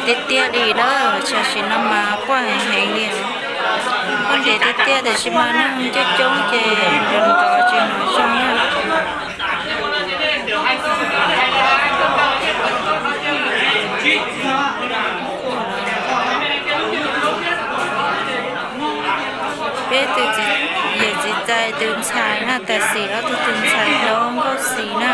Tiag tiag li na, tam sim no mas quaj heev heev li. Quaj ntev tiag tiag, tiam sis mas neeg coob coob ces nrov nrov tsis hnov zoo na. Peb tus txiv, yawm txiv Txais tus ntxhais na, tam sim ob tug tus ntxhais hlob Nkauj Xis na.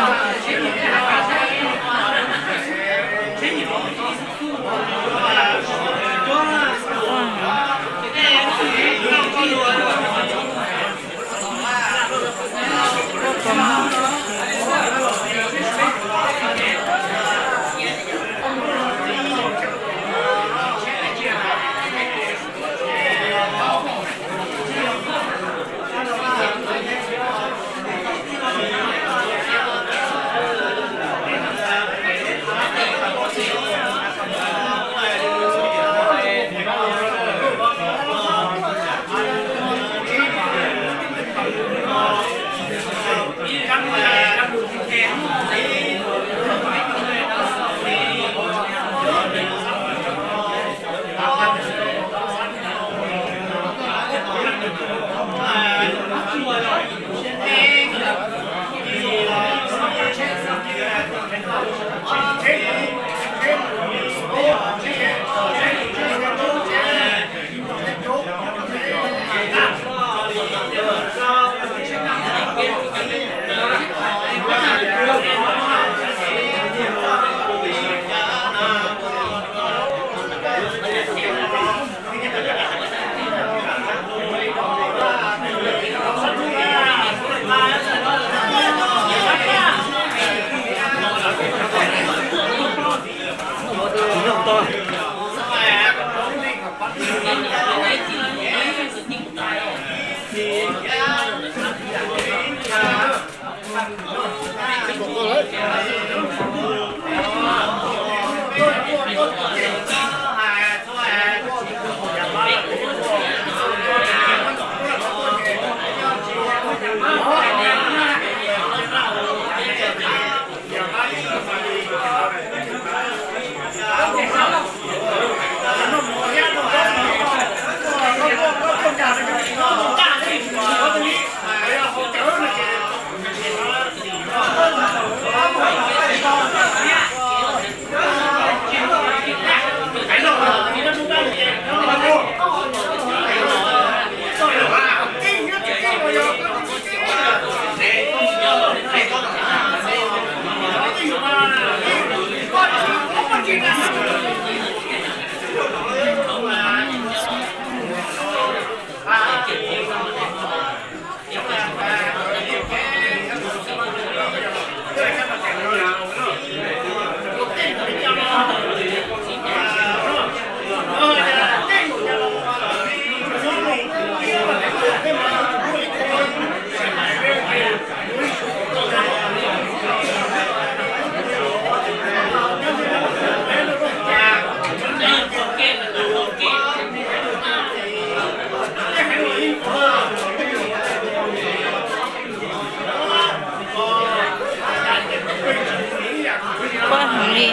Quaj heev li,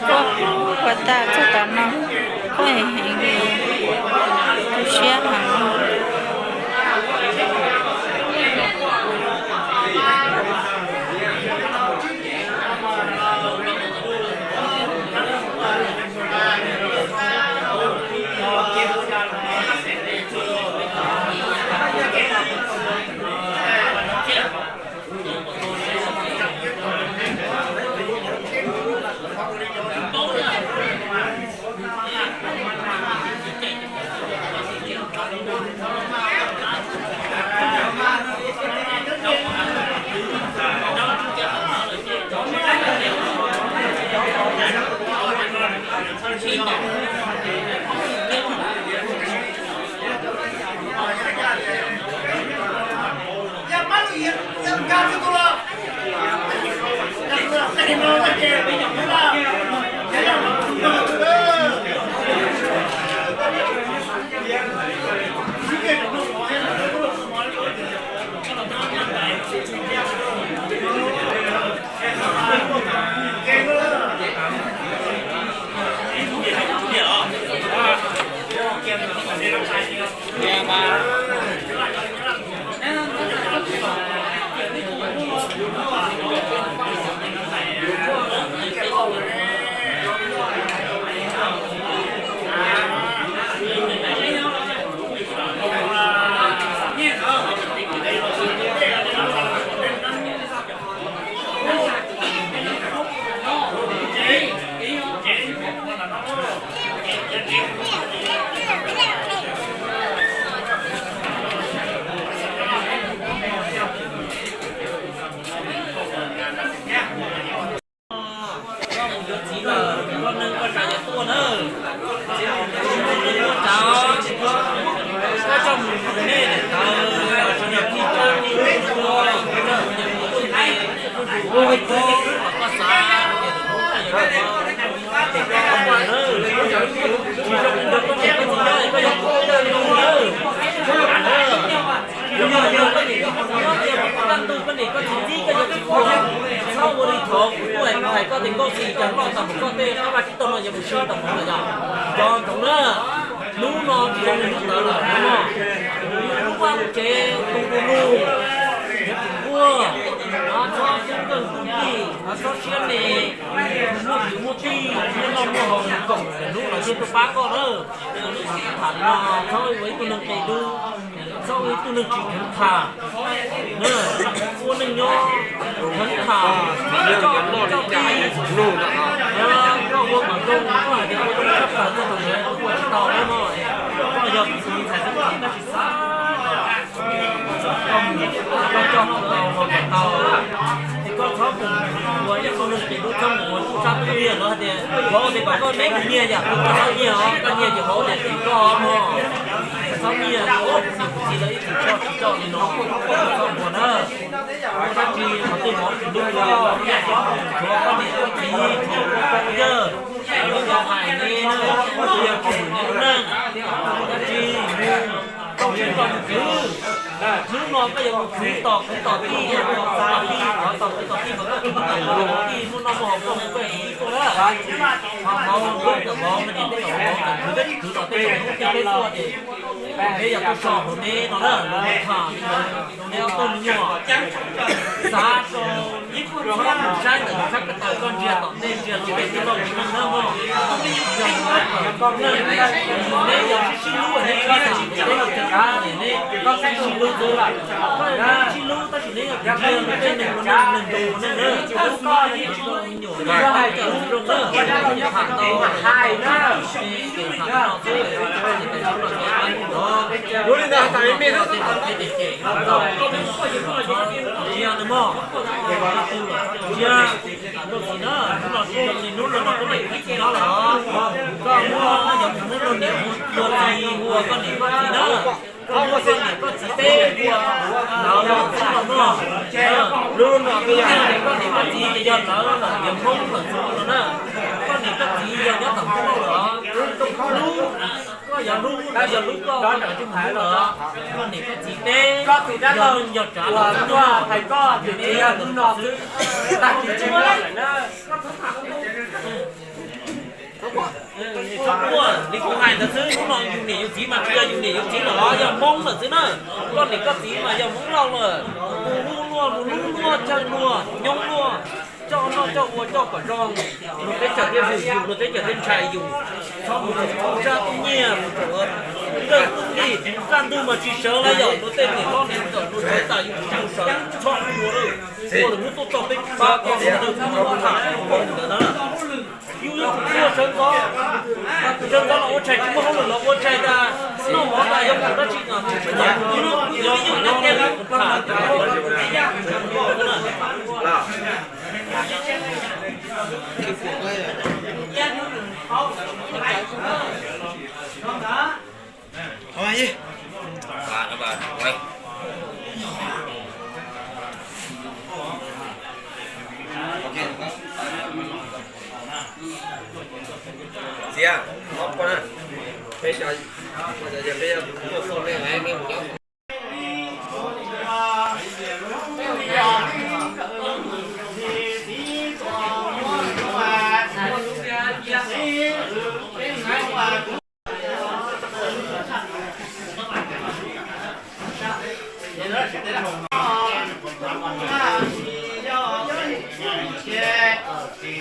quaj, quaj tas txog tav no, quaj heev heev li, tu siab heev. Koj niam koj txiv txib koj yuav tsis pom, txhob ua li thov kuv tuaj kuv hais koj tias Nkauj Xis cas loj tau mus koj tej qab vaj tsib taug no yuav mus si tau mus lawm yog. Nco ntsoov na, hnub no tsis zoo li hnub ntawd lawm no. Lub vaj lub tsev tu du lug, yuav tsum nquag, txhob kawg kub kig, txhob siab me, muaj kwv muaj tij, muaj noj muaj haus mus koom lwm hnub los thiaj tuaj pab koj na. Lub sij tham no txhob ua ib tug neeg qis dub, txhob ua ib tug neeg tsis kheev tham. Ua neeg nyob kheev tham, coj kwv coj tij, koj ua kom zoo, koj hais tias ua zoo tshaj plaws txog tus ntawd ua tsis tau na no. Koj yog kuv tus ntxhais xeeb ntxwv tab sis xav koj mus, koj coj tau los kom tau, es koj txhob mus ua ib tug neeg qis dub, txhob mus ua tub sab tub nyiag lawv hais tias vauv tias kom koj meb nws nyiag yam koj txhob nyiag os, koj nyiag ces vauv tias tim koj mog. Txhob nyiag, kuv niam kuv txiv lawv ib txwm coj tsis coj li no, txhob ua na. Ua dab tsi qhov twg vauv tsis hlub koj, tshuav koj niam koj txiv, tshuav koj phooj ywg, lawv yuav hais li na, yog tsis yog lub neej, dab tsi mus, koj mus koj mus khwv. Hnub no koj yuav mus khwv tom kwv tom tij, tom tij, tom kwv tom tij, kom koj khwv tom kwv tom tij, muaj noj muaj haus koj mus koj tus tij tuaj na. Ho vauv hlub cov vauv no ces tej zaum vauv tseem khwv, peb tsis khwv tom tej zaum hnub twg peb tuaj ces peb yog tuaj so hauv neb no na, los tham li ntawd rau neb ob tug me nyuam. Xav rau ib txhia mus saib ntawm sab ko taw, koj ntsia tom ntej ntsia luag tej tij laug txiv neej na mog. Yog mus ua neeg, neb yog sib sib hlub neb sib xav, neb ua cov kav neb sib sib hlub xwb. Koj neb sib hlub tab sis neb yog ntsia luag tej neeg ua neeg, neeg zoo ua neeg na. Ua me nyuam neb coj zoo na, tham tau hais na, es tham no xwb, es tais ntawd los cov pab hnub no, ua li ntawd hais tau me me xwb, tej laus tej cem cem no, ntsia nws mog, ntsia, ntsia, Nkauj Xis na, hnub no tsis zoo li hnub no mas koj niam koj txiv nyob lawm, koj muab, yog mus muab luag niam luag txiv ua koj niam koj txiv na, koj muab koj niam koj txiv teb ua ntawd xwb los mog. Hnub no koj niam koj txiv ces yog lawv lawm, yog Hmoob lawm xwb no na. Koj niam koj txiv yog nyob tom Hmoob Lauj lawm os. Hlub, koj yog hlub, yog hlub koj, koj yog tsis hlub lawm. Koj niam koj txiv teb, yog neej yog tsav los xwb no, hais koj, yog hnub no xwb, tag kis tsis muaj lawm na. Txhob quaj, li kuv hais ntawd xwb, hnub no yus niam yus txiv mas tsis yog yus niam yus txiv lawm os, yog Hmoob lawm xwb na. Koj niam koj txiv mas yog Hmoob Lauj lawm, mus hlub luag, mus hlub luag, caw luag, nyob luag, coj noj coj ua coj kom zoo, luag teb chaws thiaj hwm yus, luag teb chaws thiaj ntshai yus. Txhob mus rau tub sab tub nyiag, mus rau kawg tub nkim, kaj ntug mas tsis sawv li yom, luag tej niam hlob niam ntxawm luag sawv tas yus tsis sawv, txhob ua lawm. Ua lawm hnub tuaj txog peb pab koj ntawd, hnub tuaj tham ntawd na. Yus yuav tsum tuaj sawv ntxov, sawv ntxov los ua tshais tsis muaj hauj lwm los ua tshais tas, noj mov tas yog mus dab tsi no, yog yus nyob nyob tham. Xiav, ob peb na, peb cov, peb cov tuaj xauj nej, nej mus nyob. Li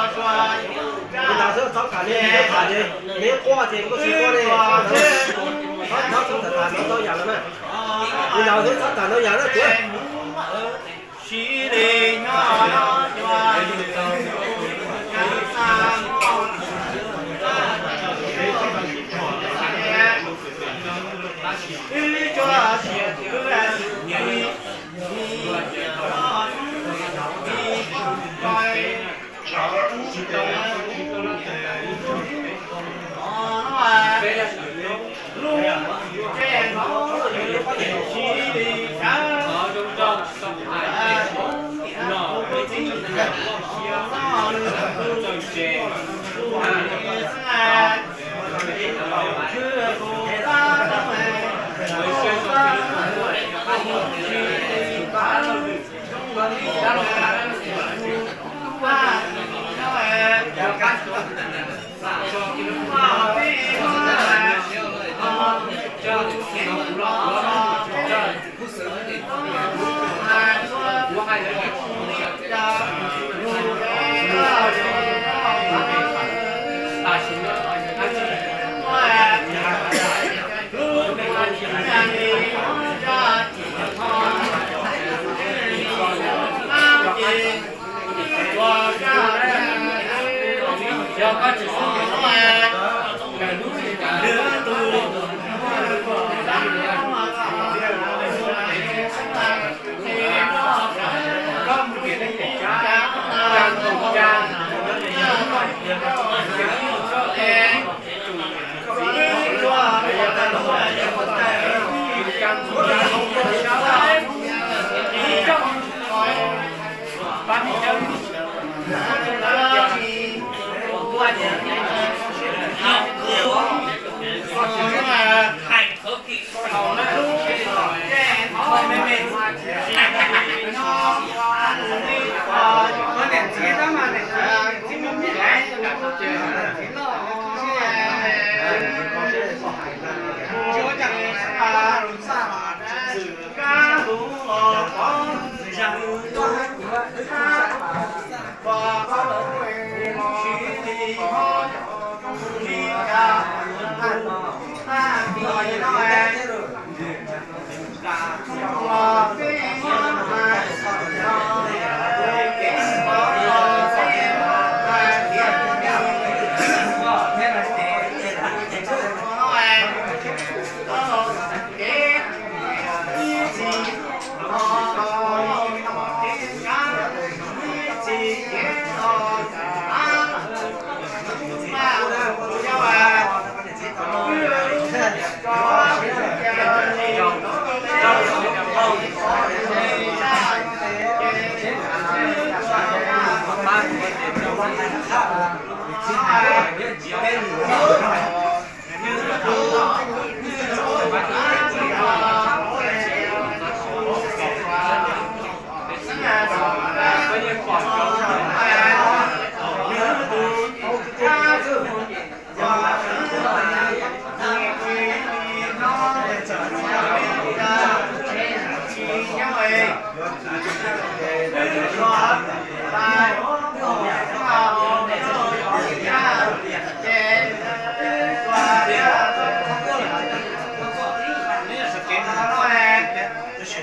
ntawd xwb, txhob tham li, txhob tham li, neb quaj ces kuj tsis quaj li, txhob txhob tham ntau yam lawm na. Li ntawd xwb, txhob tham ntau yam na, kuv.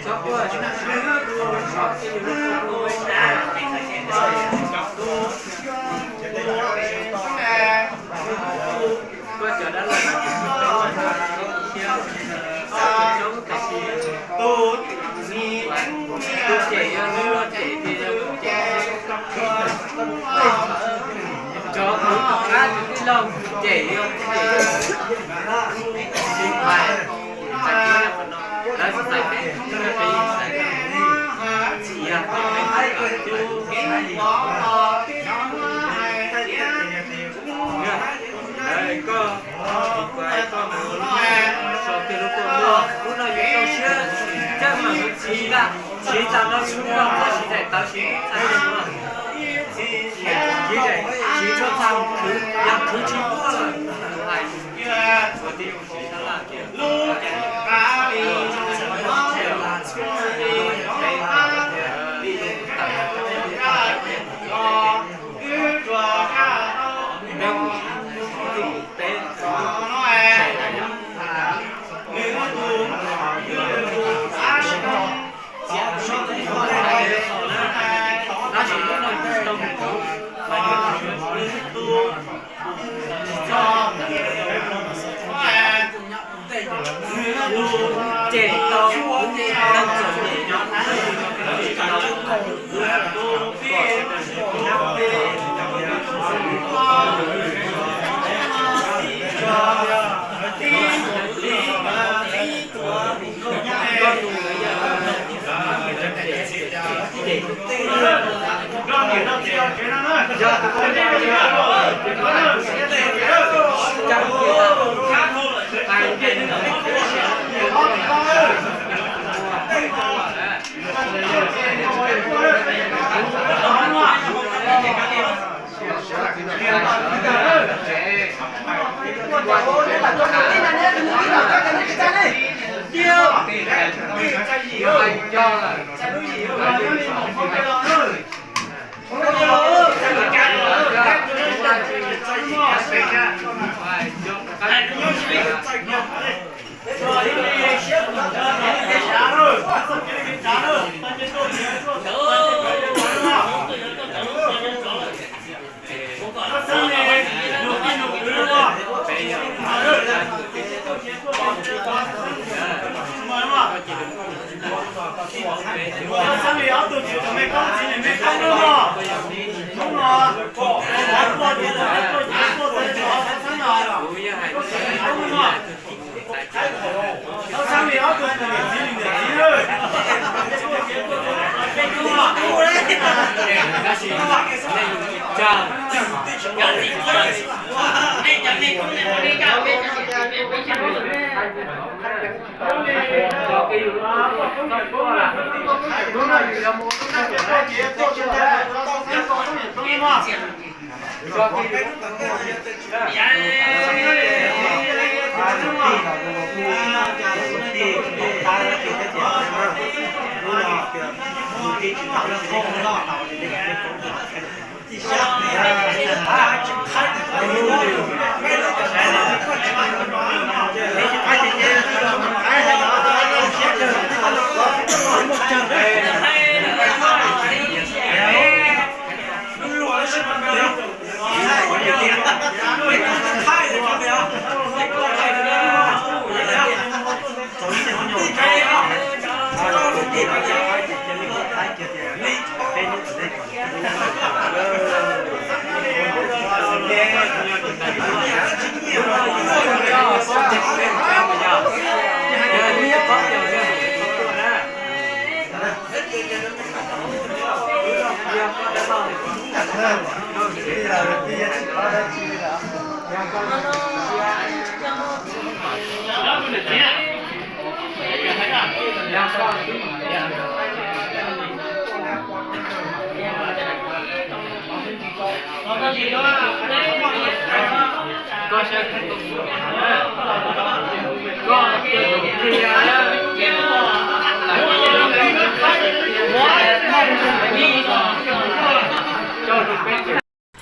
Cov kuv tom qab tus tij laug ces yog tij laug Tsis Pais, lawv txais peb tus peb xaiv tau, txiv yog peb txais tus, koj Tsis Pais koj mus so kiag lub kua muag, lub no yus zoo siab, coj mus hu txiv lawm, txiv tag no tsis muaj, txiv daim tawv tsis muaj txhaj li no. Txiv daim tsis muaj txhaj, yog khwv tsis muaj lawm, hais ua tib zoo tsis sab laj kiag. Ces tau neeg txom nyem nyob, ces tau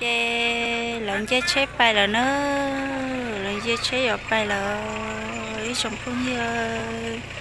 Ces lawv nce tsheb pais lawm na, lawv nce tsheb yuav pais lawm ib tsoom phooj ywg.